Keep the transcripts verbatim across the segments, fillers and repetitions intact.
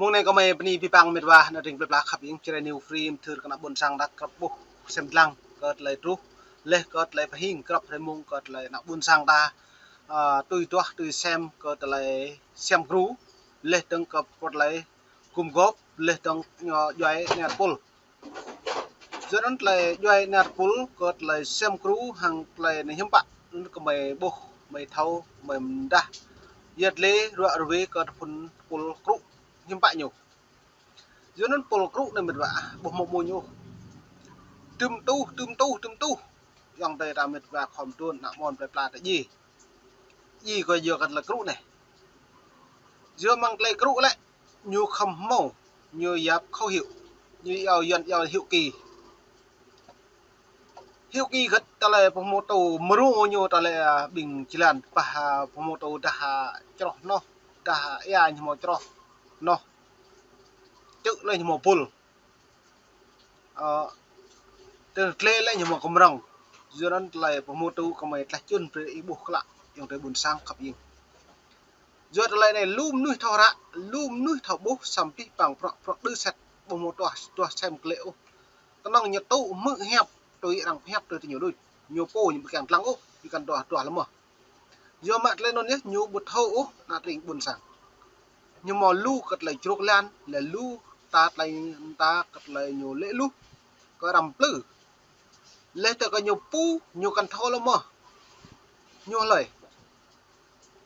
Mông anai kơmơi bơni abih bang met wa ană tring plơi pla khăp ing Jrai New Free mơthưr kơ ană ƀôn sang ta krăp ƀuh sem lăng kơ tơlơi truh, laih kơ tơlơi pơhing krăp hrơi mông kơ tơlơi ană ƀôn sang ta, ơ, tui duah tui sem kơ tơlơi sem gru, laih dơ̆ng kơ tơlơi gum gôp, laih dơ̆ng, ơ, djuai ania tơpul. Yua anŭn tơlơi djuai ania tơpul kơ tơlơi sem gru hăng tơlơi anai hiư̆m pă, anŭn kơmơi ƀuh, kơmơi thâo, kơmơi mơdah. Yăt lĕ ruă rơwe kơ tơpul tơpul krŭ hiư̆m pă ñu. Yua anŭn tơpul krŭ anai met wa, ƀuh mơ̆ mơ̆ ñu. Tơm tuh, tơm tuh, tơm tuh. Ayŏng adơi ta met wa khŏm tuan, ană mơnuih plơi pla ta ji. Ji kơ yua kơ tơlơi krŭ anai. Yua mơ̆ng tơlơi krŭ lĕ, ñu khŏm hmâo, ñu yap khẩu hiệu, ñu iâu Yuan iâu hữu kỳ. Hữu kỳ kơ tơlơi pơhmutu mơru ñu tơlơi, a, ƀing jơlan pah, a, pơhmutu dah, a, čroh noh, dah, a, ia ñu hmâo čroh noh. Čư̆ lĕ ñu hmâo bul. Ơ, tơlơi tlĕ lĕ ñu hmâo kơmrŏng. Yua anŭn tơlơi pơhmutu kơmơi tlaih čun brơi ih ƀuh klă, ayŏng adơi ƀôn sang khăp ing. Yua tơlơi anai lu mơnuih thâo ră, lu mơnuih thâo ƀuh, samơ̆ pih pang prŏ prŏ đơ sĕt, ƀu hmâo duah, duah sem klĕ ôh. Kơnơ̆ng ñu tŭ hmư̆ hiăp, tui arăng pơhiăp tui tơ ñu đôč. Ñu pô ñu ƀu kiăng lăng ôh, ƀu kăn duah, duah lơmơ̆. Yua mă tơlơi anŭn yơh, ñu ƀu thâo ôh, ană tring ƀôn sang. Ñu hmâo lu kơ tơlơi čruk lan, lĕ lu ta tơlơi ta kơ tơlơi ñu lĕ lu, kơ răm plư. Laih tơ kơ ñu pô, ñu kăn thâo lơmơ̆. Ñu hlơi.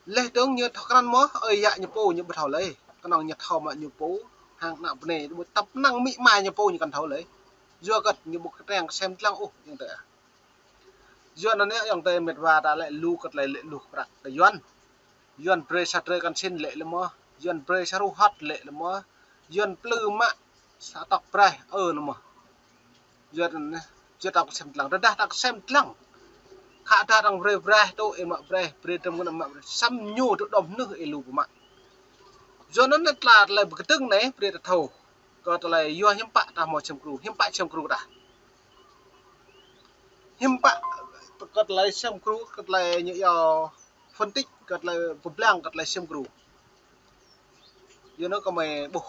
Laih dơ̆ng ñu thâo krăn mơ̆, ơi yă ñu pô ñu ƀu thâo lơi. Kơnơ̆ng ñu thâo mă ñu pô, hăng ană bơnai, ƀu tăp năng amĭ ama ñu pô ñu kăn thâo lơi. Yua kơ ñu ƀu kơtang sem lăng ôh, ayŏng adơi. Yua anŭn yơh ayŏng adơi met wa ta lĕ lu kơ tơlơi lĕ lu prăk tơ Yuan. Yuan brơi sa drơi kăn sĭn lĕ lơmơ̆, Yuan brơi sa ruh hŏt lĕ lơmơ̆, Yuan plư mă sa tŏk braih ơ lơmơ̆. Yua anŭn, yua ta kơ sem lăng, tơdah ta kơ sem lăng. Khă dah arăng brơi braih tŭ, ih mă braih, brơi tơm kơnăm mă braih. Samơ̆ ñu tŭ đom hnưh ih lu pơmă. Yua anŭn tla tơlơi pơkơdơ̆ng anai, brơi ta thâo. Kơ tơlơi yua hiư̆m pă ta hmâo sem gru, hiư̆m pă sem gru ta. Hiư̆m pă kơ tơlơi sem gru, kơ tơlơi ñu iâu phân tích, kơ tơlơi pơblang, kơ tơlơi sem gru. Yua anŭn kơmơi ƀuh,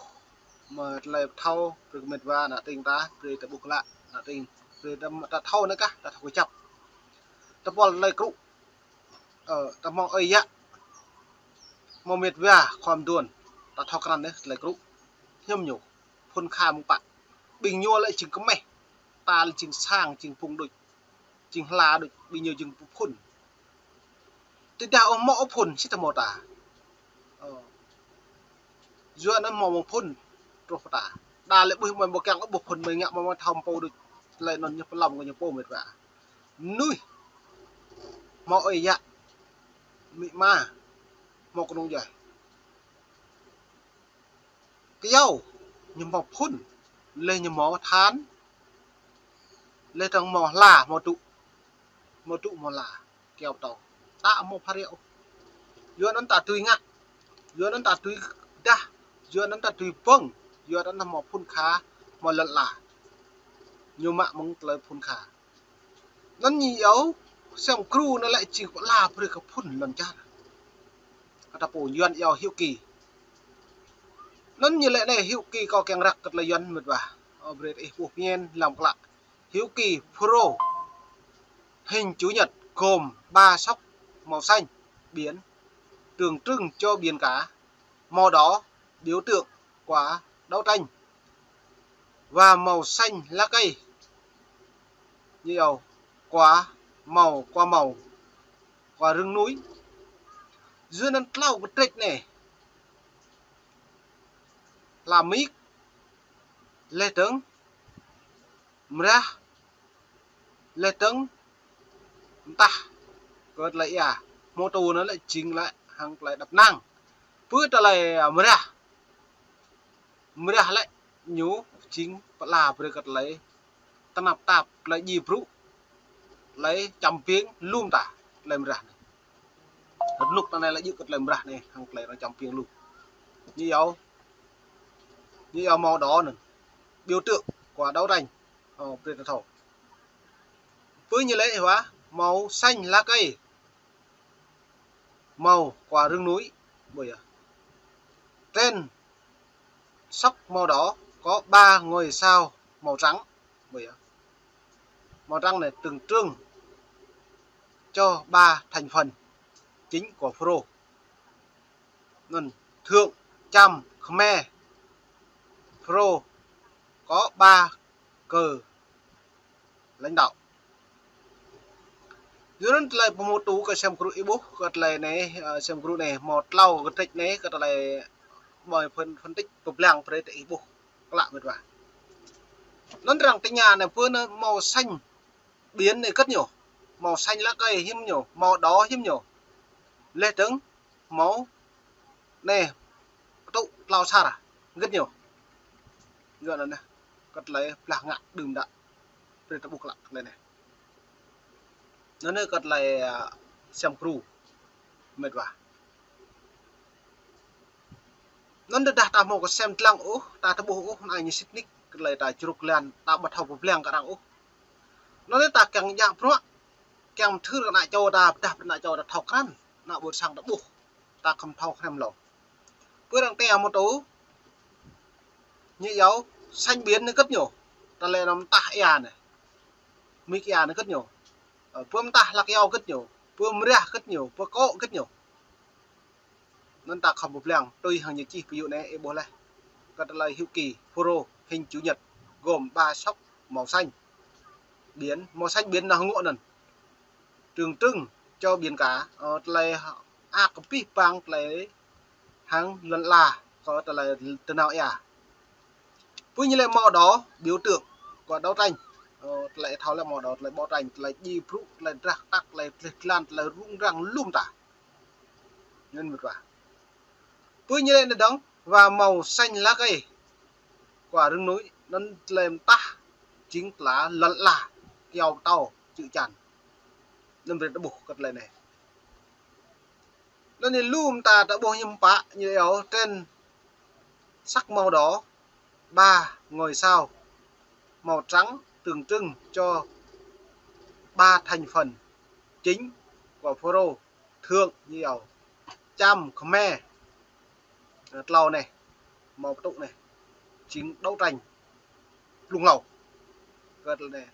mă tơlơi thâo, brơi kơ met wa ană tring ta, brơi ta ƀuh klă, ană tring, brơi ta, ta thâo anai kah, ta thâo kơjăp. Tơpul tơlơi krŭ, ơ, ta hmâo ơi yă, hmâo met wa khŏm tuan, ta thâo krăn anai, tơlơi krŭ. Hiư̆m ñu, phŭn kha mơ̆ng pă. Ƀing ñu lĕ jing kơmeh, ta lĕ jing sang, jing phung đôč. Jing hla đôč, ƀing ñu jing pơphŭn. Tơdah ôh hmâo ôh phŭn, sĭt hmâo ta. Ơ. Yua anŭn hmâo mơ̆ng phŭn, truh pơ ta. Đa lĕ ƀuh mơi ƀu kiăng ôh ƀuh phŭn, mơi ngă mơi thâo pô đôč. Tơlơi anŭn ñu pơlom kơ ñu pô met wa. Mơnuih. Hmâo ơi yă. Amĭ ama. Hmâo kơnung djuai. Kyâo, ñu hmâo phŭn, laih ñu hmâo than, laih dơ̆ng hmâo hla, hmâo tŭ, hmâo tŭ hmâo hla, kyâo pơtâo. Ta hmâo phara ôh. Yua anŭn ta tui ngă, yua anŭn ta tui dah, yua anŭn ta tui ƀơ̆ng, yua anŭn hmâo phŭn kha, hmâo lŏn ala. Ñu mă mơ̆ng tơlơi phŭn kha. Anŭn ñu iâu, sem gru anŭn lĕ jing pơala brơi kơ phŭn lŏn čar. Kơ ta pô Yuan iâu hữu kỳ. Anŭn ñu lĕ anai hữu kỳ kâo kiăng răk kơ tơlơi Yuan met wa. Ơ, brơi ih ƀuh pơmĭn lăm klă. Hữu kỳ Phrô. Hình chủ nhật gồm ba sọc màu xanh, biển, tượng trưng cho biển cả. Màu đỏ, biểu tượng của đấu tranh. Và màu xanh lá cây, ñu iâu, của màu, của màu, của rừng núi. Yua anŭn tlâo kơtrĕč anai. Hla mik, laih dơ̆ng mrah, laih dơ̆ng mơtah, kơ tơlơi ia. Hmâo tŭ anŭn lĕ jing lĕ hăng tơlơi đăp năng. Pơ tơlơi, a, mrah. Mrah lĕ ñu jing pơala brơi kơ tơlơi tơnap tap, tơlơi djai brŭ, tơlơi čăm biêng lŏm ta, tơlơi mrah anai. Rơnŭk ta anai lĕ djơ̆ kơ tơlơi mrah anai, hăng tơlơi arăng čăm biêng lŏm. Ñu iâu, ñu iâu màu đỏ anŭn. Biểu tượng của đấu tranh. Ơ, brơi ta thâo. Pơ ñu lĕ hua, màu xanh lá cây. Màu của rừng núi. Ƀu yơh. Trên sóc màu đỏ có ba ngôi sao màu trắng. Màu trắng này tượng trưng cho ba thành phần chính của Fulro. Anŭn thượng, Chăm, Khmer, Fulro có ba cờ lãnh đạo. Yua anŭn tơlơi pơhmutu kơ sem gru ih ƀuh, kơ tơlơi anai, ơ, sem gru anai, hmâo tlâo kơtrĕč anai, kơ tơlơi ƀơi phân, phân tích pơblang brơi tơ ih ƀuh klă mĕt wa. Anŭn arăng tơña anai pơ anai màu xanh biển anai hơget ñu, màu xanh lá cây hiư̆m ñu, màu đỏ hiư̆m ñu. Laih dơ̆ng màu anai pơtŭ tlâo asar hơget ñu. Yua anŭn anai, kơ tơlơi blah ngă đưm đă. Brơi ta ƀuh klă tơlơi anai. Anŭn anai kơ tơlơi, ơ, sem gru mĕt wa. Anŭn tơdah ta hmâo kơ sem dlăng ôh, ta tơƀuh ôh, anai ñu sĭt nik, kơ tơlơi ta čruk lan, ta ƀu thâo pơblang kơ arăng ôh. Anŭn anai ta kiăng djă bruă, kiăng mơthưr kơ ană čô ta, pơdah pơ ană čô ta thâo krăn, ană ƀôn sang ta ƀuh, ta khŏm thâo hrăm hlâo. Pơ arăng tơña mơ̆ tŭ, ñu iâu xanh biển anai hơget ñu, tơlơi anŭn mơtah ia anai, mik ia anai hơget ñu, ơ, pơ mơtah hlăk iâu hơget ñu, pơ mơriah hơget ñu, pơ kô̆ hơget ñu. Anŭn ta khŏm pơblang, tui hăng ñu čih ƀơi yŭ anai, ih ƀuh laih. Kơ tơlơi hữu kỳ, Fulro, hình chữ nhật, gồm ba sóc màu xanh. Biển, màu xanh biển anŭn hơngŏ anŭn. Tượng trưng cho biển cả, ơ, tơlơi ak pih pang tơlơi hăng lŏn ala, kơ tơlơi tơnao ia. Pơ ñu lĕ màu đỏ, biểu tượng của đấu tranh. Ơ, tơlơi thâo lĕ màu đỏ, tơlơi đấu tranh, tơlơi djai brŭ, tơlơi drah tăk, tơlơi tleh tlan, tơlơi rŭng răng lŏm ta. Anŭn mĕt wa. Pơ ñu lĕ anai dơ̆ng, và màu xanh lá cây của rừng núi, anŭn tơlơi mơtah jing tơlơi lŏn ala, kyâo pơtâo, čư̆ čan. Anŭn brơi ta ƀuh kơ tơlơi anai. Anŭn anai lŏm ta, ta ƀuh ñu pă, ñu iâu trên sắc màu đỏ, ba ngôi sao màu trắng tượng trưng cho ba thành phần chính của Fulro, thượng, ñu iâu Chăm, Khmer. Ơ, tlâo anai, mâo pơtŭ anai, jing đấu tranh blung hlâo. Kơ tơlơi anai.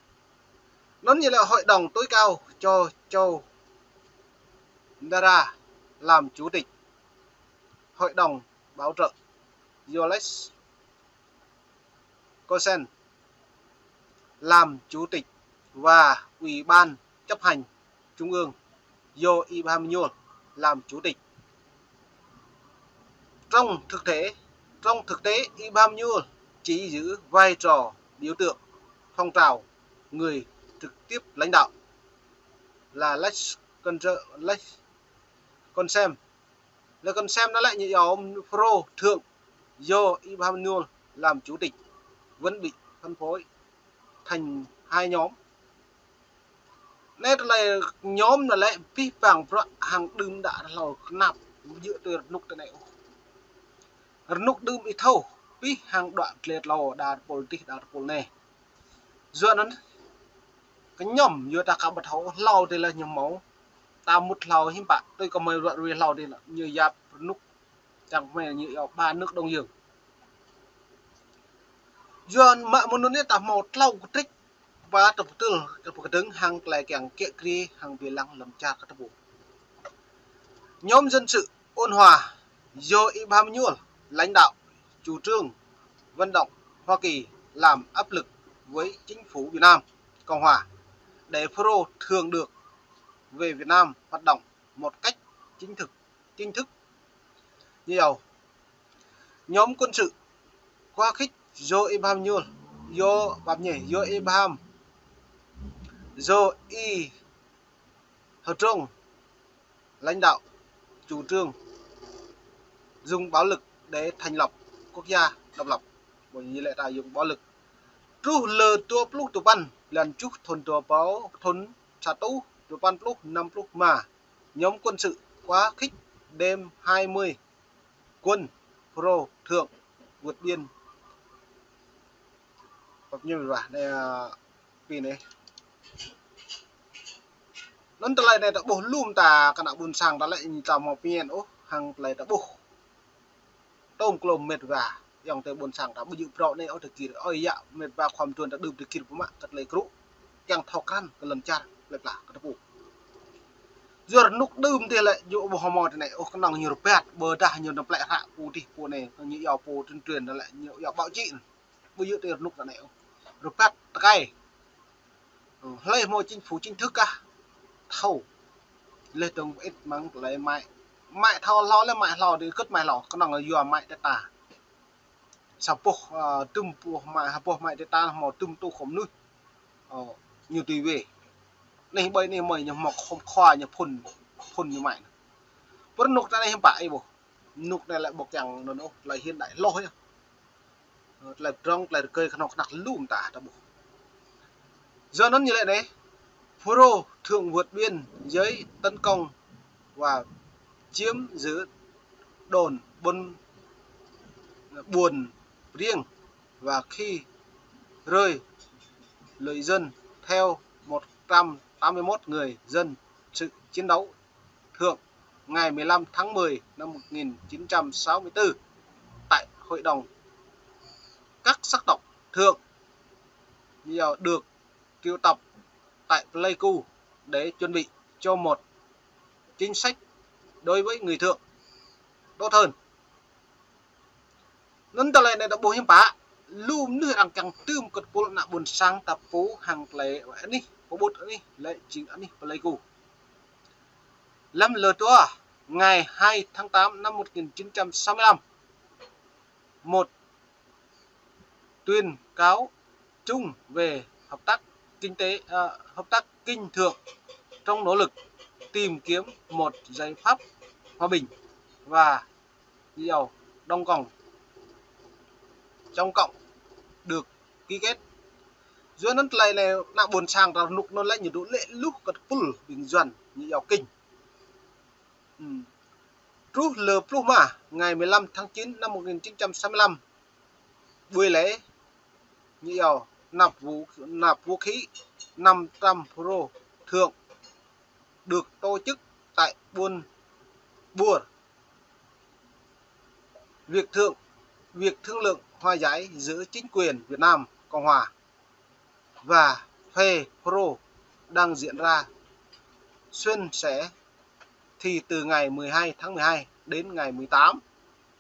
Anŭn ñu lĕ Hội đồng tối cao cho châu Dara làm chủ tịch. Hội đồng bảo trợ, do Lex Kosen làm chủ tịch và Ủy ban chấp hành Trung ương do Y Bham Ênuôl làm chủ tịch. Trong thực tế, trong thực tế, Y Bham Ênuôl chỉ giữ vai trò biểu tượng phong trào, người trực tiếp lãnh đạo là Lex Kon-, Lex Konsem. Lex Konsem anŭn lĕ ñu iâu Fulro thượng, do Y Bham Ênuôl làm chủ tịch, vẫn bị phân phối thành hai nhóm. Anai tơlơi nhóm anŭn lĕ pih pang bruă hăng đưm đă hlâo kơnap, djơ̆ tui rơnŭk tơ anai ôh. Rơnŭk đưm ih thâo, pih hăng đuaĭ tơlơi tlâo, đa tơpul dih, đa tơpul anai. Yua anŭn, kơ nhóm yua ta ka ƀu thâo hlâo tơlơi ñu hmâo. Ta mŭt hlâo hiư̆m pă, tui kơ mơi ruă ruai hlâo tơlơi ñu yap rơnŭk, čang kơ mơi ñu iâu ba nước Đông Dương. Yua mă mơ̆ng anŭn anai ta hmâo tlâo kơtrĕč, ba ta pơtŭl, ta pơkơdơ̆ng hăng tơlơi kiăng kiă kriê hăng ƀơi lăng lŏn čar kơ ta ƀuh. Nhóm dân sự ôn hòa do Y Bham Ênuôl lãnh đạo chủ trương vận động Hoa Kỳ làm áp lực với chính phủ Việt Nam Cộng Hòa để Fulro thượng được về Việt Nam hoạt động một cách chính thức, chính thức. Ñu iâu nhóm quân sự quá khích do Y Bham Ênuôl, do Bham nhê, do Y Bham, do Y Hơ Trông lãnh đạo chủ trương dùng bạo lực để thành lập quốc gia độc lập. Ƀu ñu lĕ ta dùng bạo lực. Truh lơ dua pluh duapăn, blan tơjuh thun dua rơbâo, thun sa rơtuh duapăn pluh năm pluh rơma, nhóm quân sự quá khích đem hai mươi quân Fulro thượng vượt biên. Bap ñu wa anai, ơ, pi anai. Anŭn tơlơi anai ta ƀuh lŏm ta kơ ană ƀôn sang ta lĕ ñu ta hmâo pơñen ôh, hăng tơlơi ta ƀuh. Tơm klôm mĕt wa. Yŏng tơ ƀôn sang ta ƀu djơ̆ brŏ anai ôh tơ gir. Ơi yă, mĕt wa khua mơduôn ta đưm tơ gir pơmă kơ tơlơi krŭ. Kiăng thâo krăn kơ lŏn čar, plơi pla kơ tơpŭ. Yua rơnŭk đưm tih lĕ, yua ƀu hmâo tơ anai ôh, kơnơ̆ng ñu rơbat, ƀôdah ñu nao plĕ hră pô tih pô anai, ñu yua pô tuyên truyền lĕ, ñu yua báo chí. Ƀu djơ̆ tơ rơnŭk tơ anai ôh. Rơbat tơkai. Hlơi hmâo chính phủ chính thức kah thâo. Leh dong ƀu ĭt mơ̆ng tơlơi mă. Mă thâo hlâo lĕ mă hlâo, đĭ kơ̆t mă hlâo, kơnơ̆ng yua mă tơ ta. Sa boh, ơ, dŭm boh mă, ha boh mă tơ ta hmâo dŭm tŭ khŏm mơnuih. Ơ, ñu tui wê. Anai ƀơi anai mơi ñu hmâo khŏm khua ñu phŭn, phŭn ñu mă. Pơ rơnŭk ta anai hiư̆m pă ih ƀuh. Rơnŭk anai lĕ ƀu kiăng anŭn ôh, tơlơi hiện đại hloh yơh. Ơ, tơlơi pơdrŏng, tơlơi rơgơi kơnơ̆ng kơnăk lu mơta ta ƀuh. Yua anŭn ñu lĕ anai, Phrô thượng vượt biên giới tấn công và chiếm giữ đồn Buôn, Buôn Riêng và khi rơi lưới dân theo một trăm tám mươi mốt người dân sự chiến đấu thượng ngày mười lăm tháng mười năm một nghìn chín trăm sáu mươi tư tại Hội đồng các sắc tộc thượng được triệu tập tại Pleiku để chuẩn bị cho một chính sách đối với người thượng tốt hơn. Anŭn tơlơi anai ta ƀuh hiư̆m pă, lu mơnuih arăng kiăng tŭm kơ tơpul ană ƀôn sang ta pô hăng tơlơi anih, pơƀut anih, lĕ jing anih Pleiku. Lăm lơ tua, ngày hai tháng tám năm một nghìn chín trăm sáu mươi lăm, một tuyên cáo chung về hợp tác kinh tế, ờ, hợp tác kinh thượng trong nỗ lực tìm kiếm một giải pháp hòa bình và giàu đồng cộng, trong cộng được ký kết. Yua anŭn tơlơi anai ană ƀôn sang ta rơnŭk anŭn lĕ ñu dŏ lĕ luh kơ tơpul ƀing Yuan ñu yua kinh. Ừm. Truh lơ pluh ma, ngày mười lăm tháng chín năm một nghìn chín trăm sáu mươi lăm, buổi lễ ñu yua nạp vũ, nạp vũ khí năm trăm Phrô thượng được tổ chức tại Buôn Buôn. Việc thượng, việc thương lượng hòa giải giữa chính quyền Việt Nam Cộng Hòa và phe Phrô đang diễn ra suôn sẻ thì từ ngày mười hai tháng mười hai đến ngày mười tám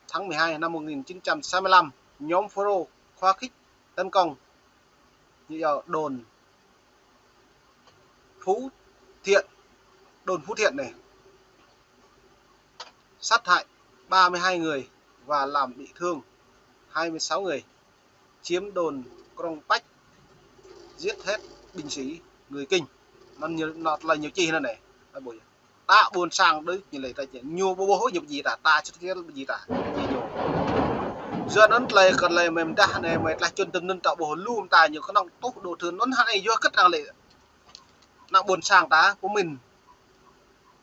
tháng mười hai năm một nghìn chín trăm sáu mươi lăm, nhóm Phrô quá khích tấn công như ở đồn Phú Thiện, đồn Phú Thiện này, sát hại ba mươi hai người và làm bị thương hai mươi sáu người, chiếm đồn Krông Pách, giết hết binh sĩ người Kinh. Anŭn ñu, anŭn tơlơi ñu čih anŭn anai. Ơ, ƀuh yơh. Ta ƀôn sang đôč ñu lĕ ta či ñu ƀu ƀuh ñu ƀu djơ̆ ta, ta čih ƀu djơ̆ ta, či ñu. Yua anŭn tơlơi kơ tơlơi mơ̆ mơdah anai mơ̆ tơlơi čun tơm anŭn ta ƀuh lu mơta ñu kơnơ̆ng tŭ đô thưn anŭn hă anai yua kơ̆t arăng lĕ. Ană ƀôn sang ta pơmĭn.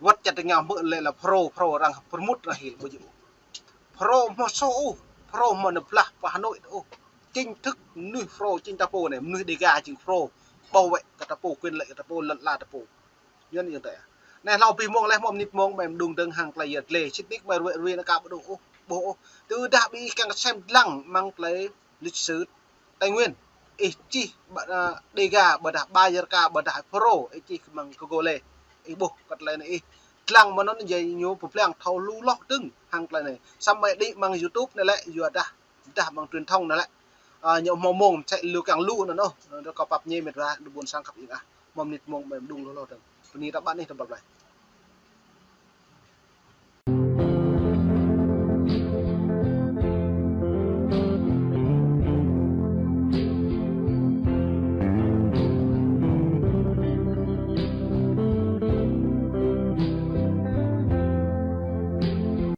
Wơ̆t čăt tơngia hmư̆ lĕ la Phrô, Phrô arăng pơrmut arăng hil ƀu djơ̆. Phrô hmâo soh ôh, Phrô hmâo nao blah pơ Hà Nội ôh. Chính thức mơnuih Phrô, chính ta pô anai, mơnuih Đêga jing Phrô. Bảo vệ kơ ta pô, quyền lợi kơ ta pô, lŏn ala ta pô. Yua anŭn yơh tơ. Anai hlâo abih mông leh hmâo mơnit mông, mơi mơđung dơ̆ng hăng tơlơi yơh dleh. Sĭt nik mơi ruai ruai anai ka ƀu dŏ ôh, ƀuh ôh. Tơdah ƀing ih kiăng kơ sem dlăng amăng tơlơi lịch sử Tây Nguyên. Ih čih ƀă, ơ, Đêga ƀôdah Bajaraka ƀôdah Phrô, ih čih amăng Google. Ih ƀuh kơ tơlơi anai ih. Dlăng mơ̆n anŭn yơh ñu pơblang thâo lu hloh dơ̆ng hăng tơlơi anai. Samơ̆ đĭ amăng YouTube anai lĕ yua dah, dah amăng truyền thông anai lĕ. Ơ, ñu hmâo mông mơsĕ lu kiăng lu anŭn ôh. Anŭn kâo pap ñe mĕt wa, đơ ƀôn sang khăp ih ah. Hmâo mơnit mông mơi mơđung hloh hloh dơ̆ng. Bơni ta ƀă anih ta ƀăl blai.